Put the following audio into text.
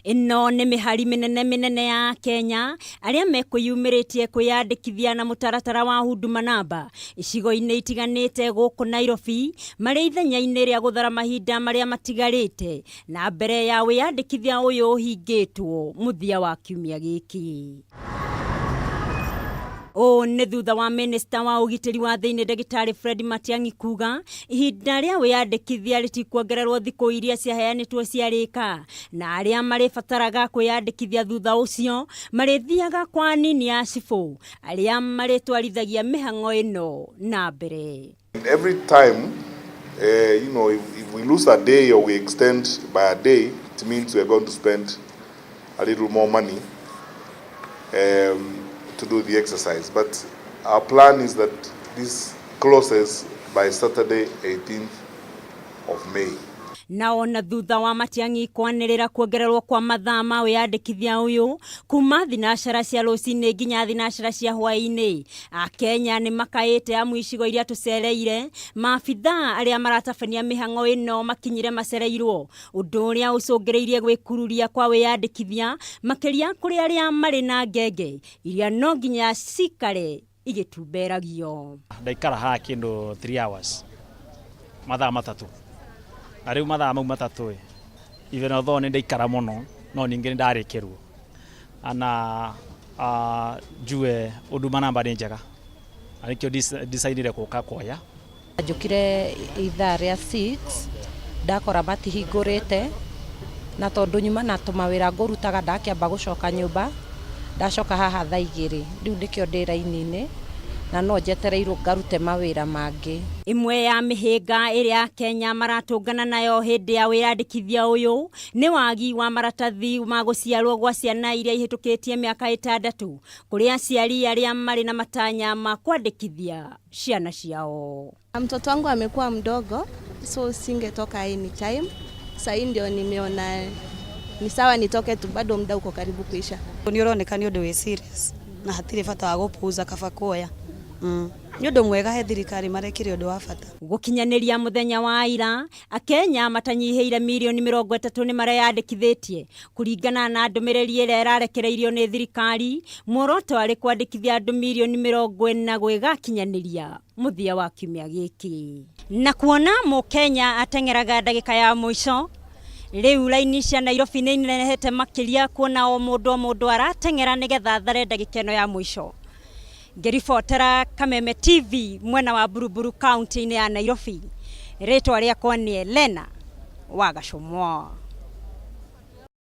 Ĩno nĩ mĩhari mĩnene mĩnene ya Akenya arĩa mekwĩyumĩrĩtie kwĩyandĩkithia na mũtaratara wa Huduma Namba icigo-inĩ itiganĩte gũkũ Nairobi, marĩ ithenya-inĩ rĩa gũthara mahinda marĩa matigarĩte na mbere ya wĩyandĩkithia ũyũ ũhingĩtwo mũthia wa kiumia gĩkĩ. Ũũ nĩ thutha wa minista wa ũgitĩri wa thĩinĩ Ndagĩtarĩ Fred Matiang'i kuga ihinda rĩa wĩyandĩkithia rĩtikuongererwo thikũ iria ciaheanĩtwo ciarĩka, na arĩa marĩbataraga kwĩyandĩkithia thutha ũcio marĩthiaga kwa anini a cibũ arĩa marĩtwarithagia mĩhang'o ĩno na mbere. Every time, if we lose a day or we extend by a day, it means we are going to spend a little more money to do the exercise. But our plan is that this closes by Saturday, 18th of May. Na ona thutha wa Matiang'i kwanĩrĩra kuongererwo kwa mathaa ma wĩyandĩkithia ũyũ kuma thinacara cia rũcinĩ nginya thinacara cia hwaĩ-inĩ, Akenya nĩ makaĩte amu icigo iria tũcereire maabithaa arĩa maratabania mĩhang'o ĩno makinyire macereirwo, ũndũ ũrĩa ũcũngĩrĩirie gwĩkururia kwa wĩyandĩkithia makĩria kũrĩ arĩa marĩ na ngenge iria no nginya cikare igĩtumberagio. Ndaikara haha kĩndũ 3 hours, mathaa 3, na rĩu mathaa mau 3 ĩ, even although nĩ ndaikara mũno, no ningĩ nĩ ndarĩkĩrwo na njue Huduma Namba nĩ njega, na nĩkĩo decidire gũka kuoya. Njũkire ithaa rĩa 6, ndakora matihingũrĩte, na tondũ nyuma na tũmawĩra ngũrutaga, ndakĩamba gũcoka nyũmba. Ndacoka haha thaa 2, rĩu nĩkĩo ndĩ raini-inĩ na no njetereirwo ngarute mawĩra mangĩ. Ĩmwe ya mĩhĩnga ĩrĩa Kenya maratũngana nayo hĩndĩ ya wĩyandĩkithia ũyũ nĩ wagi wa maratathi ma gũciarwo gwa ciana iria ihĩtũkĩtie mĩaka 6 kũrĩ aciari arĩa marĩ na matanya ma kwandĩkithia ciana ciao. Mtoto wangu amekuwa mdogo, so singetoka anytime. Sahii ndio nimeona ni sawa nitoke tu, bado muda uko karibu kuisha. Nĩ ũroneka nĩ ũndũ wĩ serious na hatirĩ bata wa gũpuuza, kaba kuoya. Nĩ ũndũ mwega he thirikari marekire ũndũ wa bata. Gũkinyanĩria mũthenya wa ira, Akenya matanyihĩire mirioni 30 nĩ mareyandĩkithĩtie kũringana na ndũmĩrĩri ĩrĩa ĩrarekereirio nĩ thirikari. Muoroto arĩ kwandĩkithia andũ mirioni 40 gwĩgakinyanĩria mũthia wa kiumia gĩkĩ. Na kuona mũkenya ateng'eraga ndagĩka ya mũico, rĩu raini cia Nairobi nĩ inenehete makĩria, kuona o mũndũ o mũndũ arateng'era nĩgetha athare ndagĩka ĩno ya mũico. Ngĩribotera Kameme TV mwena wa Buruburu, kaunti-inĩ ya Nairobi, rĩtwa rĩakwa nĩ Elena wa Gacũmwa.